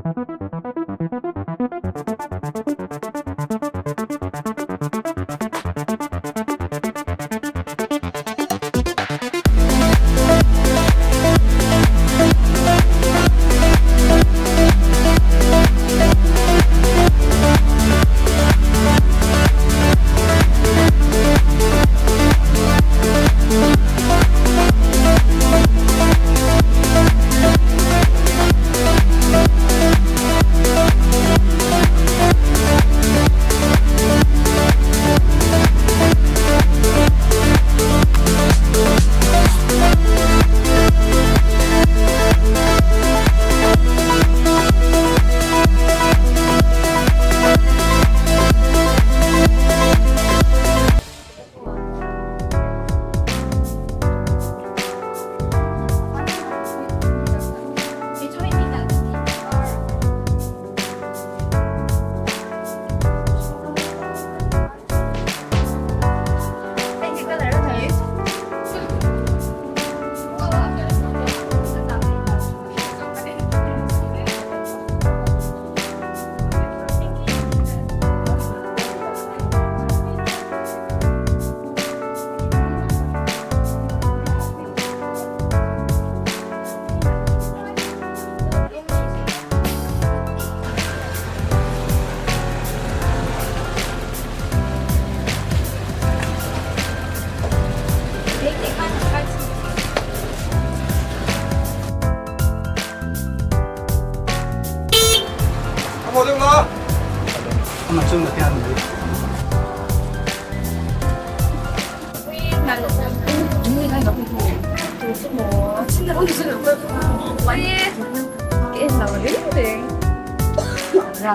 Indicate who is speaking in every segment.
Speaker 1: A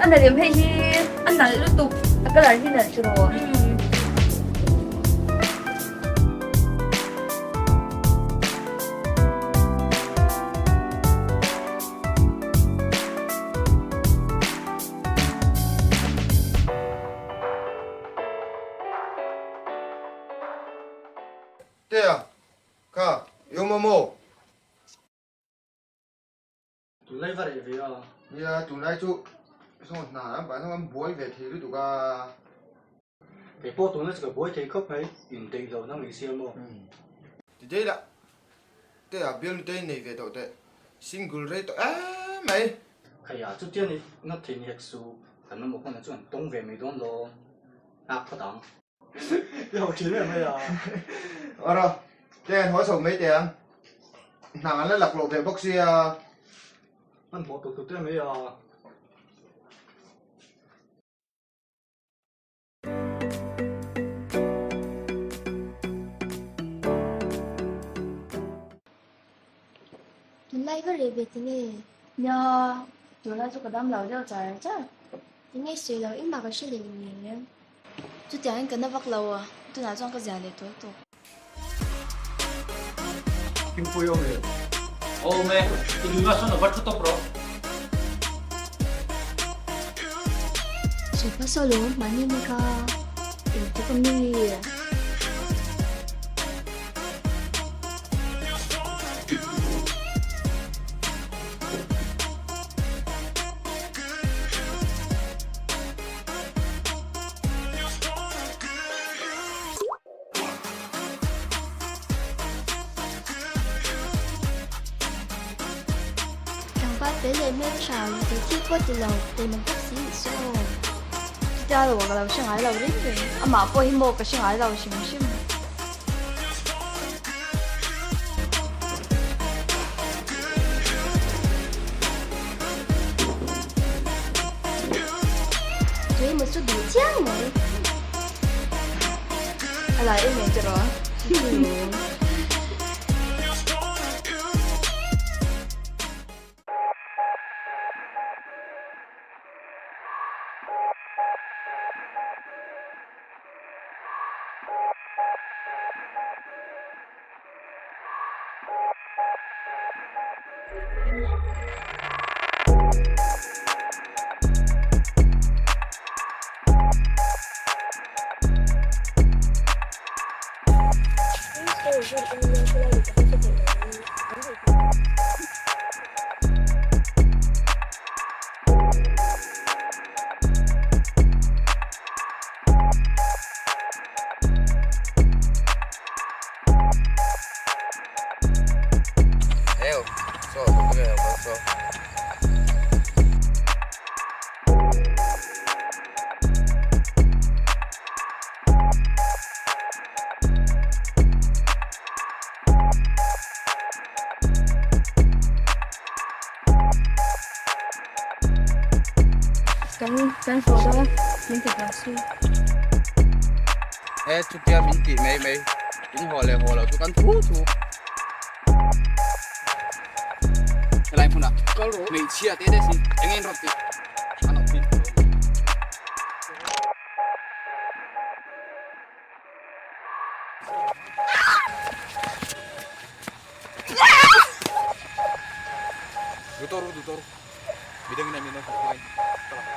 Speaker 1: nalh em hei hi a nalh lutuk a colour hi nalh tiraw.
Speaker 2: Tea, kha, i awm a maw?
Speaker 3: Tunlai va reh ve a.
Speaker 2: Nia, tunlai chu saw hna an pah chuan an buai ve thei lutuk a.
Speaker 3: Kei pawh tunlai chu ka buai thei khawp mai, indaih lohna mai sia maw?
Speaker 2: Ti daih lah, Tea bialnu te i nei ve tawh teh, single rei tawh em mai.
Speaker 3: Khaia chutia ni nghat thei ni hek suh, kan mamawh hunah chuan tawng ve mai dawn lo, nghak phawt ang. I ho thin em mai a.
Speaker 2: Awra, te an haw chho mai teh ang. Hna an la lak loh ve bawk sia.
Speaker 3: Hmanhmawh tuk tuk te mai a.
Speaker 4: Tunlai va reh ve tinge?
Speaker 1: Nia, tunlai chu ka dam lo deuh char char.
Speaker 4: Tinge sawi lo engmah ka hre leh ngei.
Speaker 1: Chutiangin ka na vak lo a, tunah chuan ka zia leh tual tawh.
Speaker 3: Thingpui awm le.
Speaker 5: Awm e, i duhna sawn a va thu tawp rawh.
Speaker 4: Sawi hmasa lo mahni ni kha engtik a mi? Tlangval fel leh hmel tha rute thil pawh ti lo, taima bawk si nih chu aw.
Speaker 1: Chutia lo ka lo hre ngai lo reng reng, amah pawh hi maw ka hre ngai lo hrim hrim.
Speaker 4: Tui maw chu duh chiang mai.
Speaker 1: A lai em em tiraw?
Speaker 4: Kan kan haw dawn a, min ti hlau si.
Speaker 6: E chutia min tih mai mai, in haw leh haw loh chu kan thu thu. Helai hmunah hmeichhia te te si eng nge in rawn tih an awm thin lo mai. Duh tawh ru duh tawh ru midangin an inawm hmuh hmain ka lang.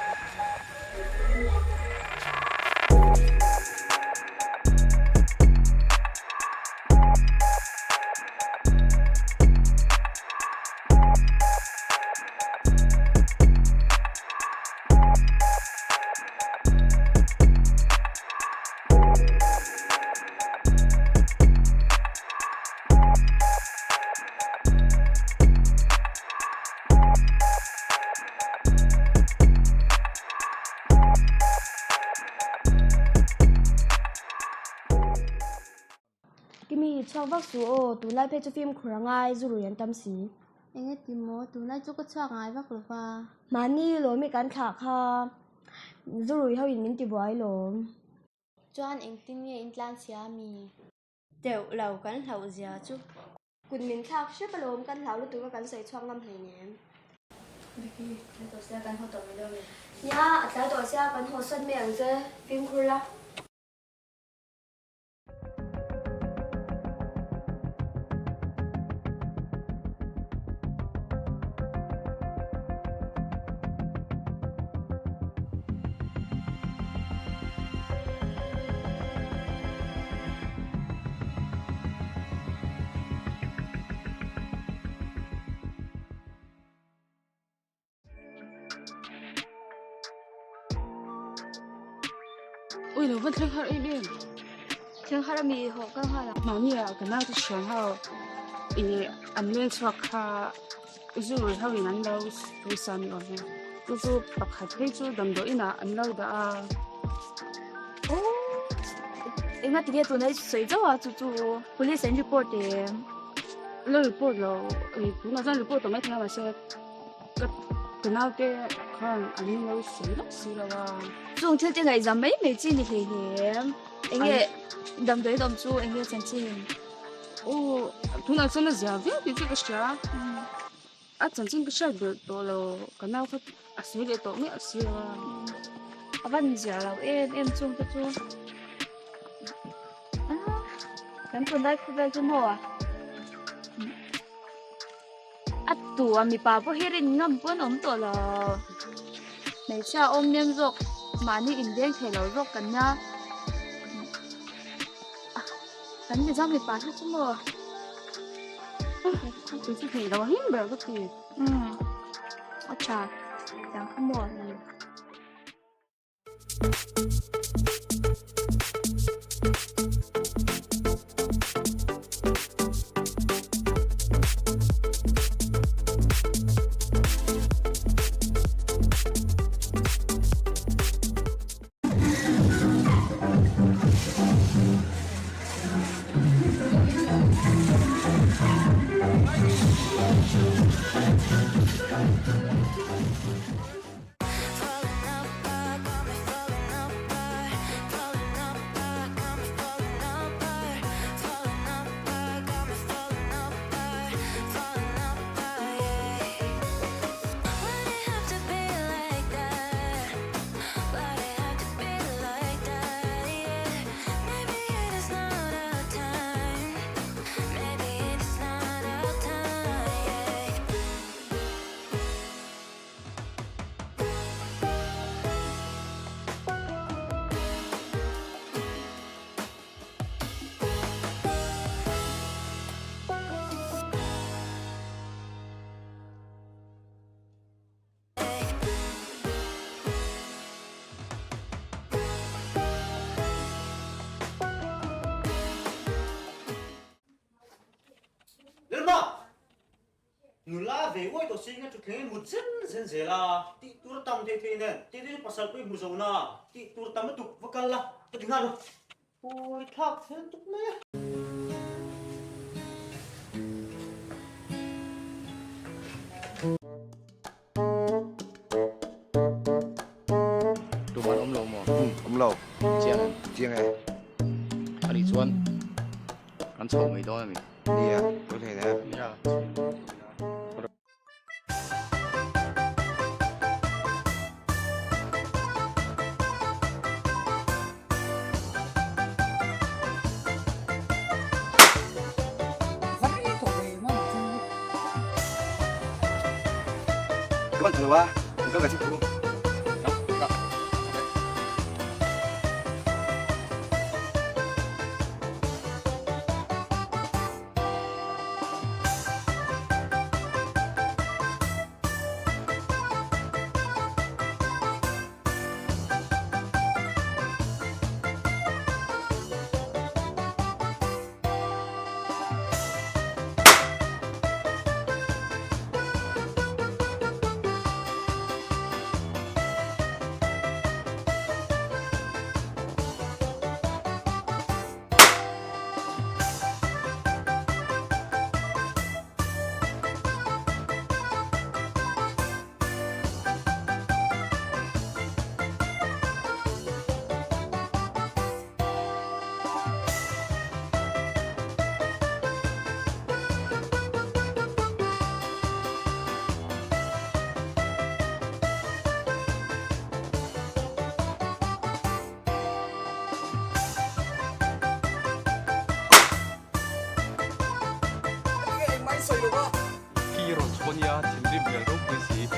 Speaker 4: Kimi, chhuak vak suh aw, tunlai phei chu fimkhur a ngai, zu rui an tam si.
Speaker 7: Engati maw, tunlai chu ka chhuak ngai vak lo va.
Speaker 4: Mahni lawmi kan thlah kha zu rui ho in min ti buai lawm.
Speaker 7: Chuan engtin nge in tlan chhia mi? Teuh lo kan hlauh zia chu.
Speaker 4: Kut min thlak hrep alawm, kan hlau lutuk a kan sawi chhuak ngam hleinem.
Speaker 7: Vicky, tlai tawh sia kan haw tawh mai dawn em?
Speaker 4: Nia, a tlai tawh sia kan haw sawt mai ang che, fimkhur la.
Speaker 8: Ui lo va thleng har em em.
Speaker 4: Thleng har ami haw kal nghal ang.
Speaker 8: Mahni ah ka nau te thian ho i an leng chhuak kha zu rui ho in an lo pawisa ni awm e. Chu chu pakhat phei chu damdawi inah an lo dah a.
Speaker 1: Aww engati nge tuna i sawi zauh a chu chu police an report em?
Speaker 8: Lo report lo i tunah chuan report tawh maithei a mahse ka ka naute khan an lo sawi lawk si lo a.
Speaker 1: Chung thil te ngaihzam mai mai chi ni hlei hlem. Enge damdawi in awm chu enge chanchin?
Speaker 8: Aw tunah chuan a zia viau tih chu ka hria. A chanchin ka hriat belh tawh lo, ka nau kha a sawi leh tawh miah si lo a.
Speaker 1: A van zia lo em em chung te chu. Kan tunlai khawvel chu maw a? A tu a mipa pawh hi rin ngam pawh an awm tawh lo. Hmeichhia awm nem zawk mahni inveng thei lo zawk kan nia. Kan Mizo mipa hi chu maw?
Speaker 8: Chu chu theih lo him ber ka ti.
Speaker 1: Umm a tha tiang kha maw?
Speaker 3: Lerma! Nula ve uai tawh si nga thutthleng in mut zen zen zel a, tih tur a tam thei thei nen, tih te chu pasal pawh i hmu zo na, tih tur tam lutuk va kal la, ka ti nghal a. Pawi thlak thel tuk mai a.
Speaker 6: Tuman awm lo maw?
Speaker 9: Umm awm lo.
Speaker 6: Chiang em?
Speaker 9: Chiang e.
Speaker 6: Anih chuan kan chho mai dawn a mi?
Speaker 9: Nia, ka hlen e.
Speaker 6: Nia.
Speaker 9: Ka ban thalo a, kan kal ka chip thu.
Speaker 10: Khi rawn chhuah nia thinrim hmel ropui si.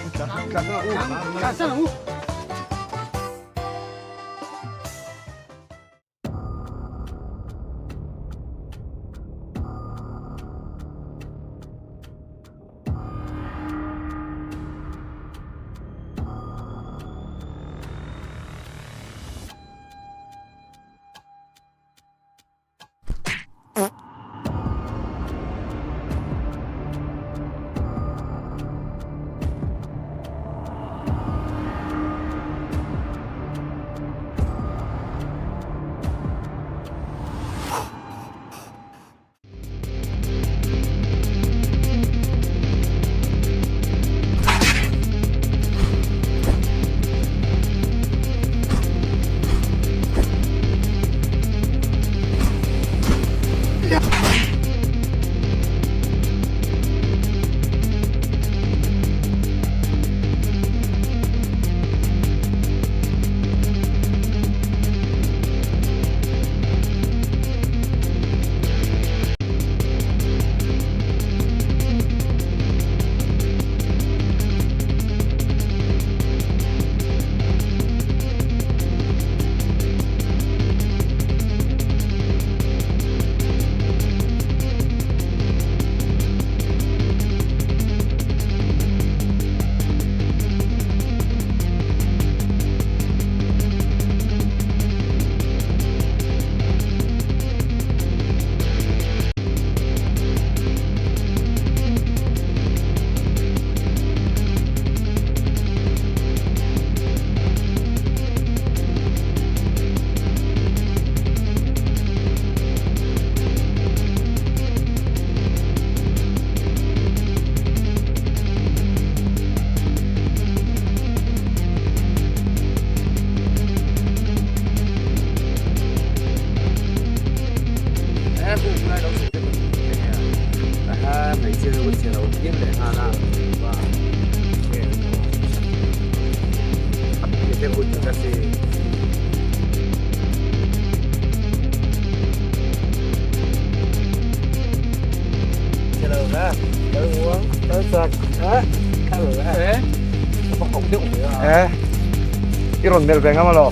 Speaker 9: I rawn melh ve ngam alaw.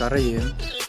Speaker 10: Ka rei em?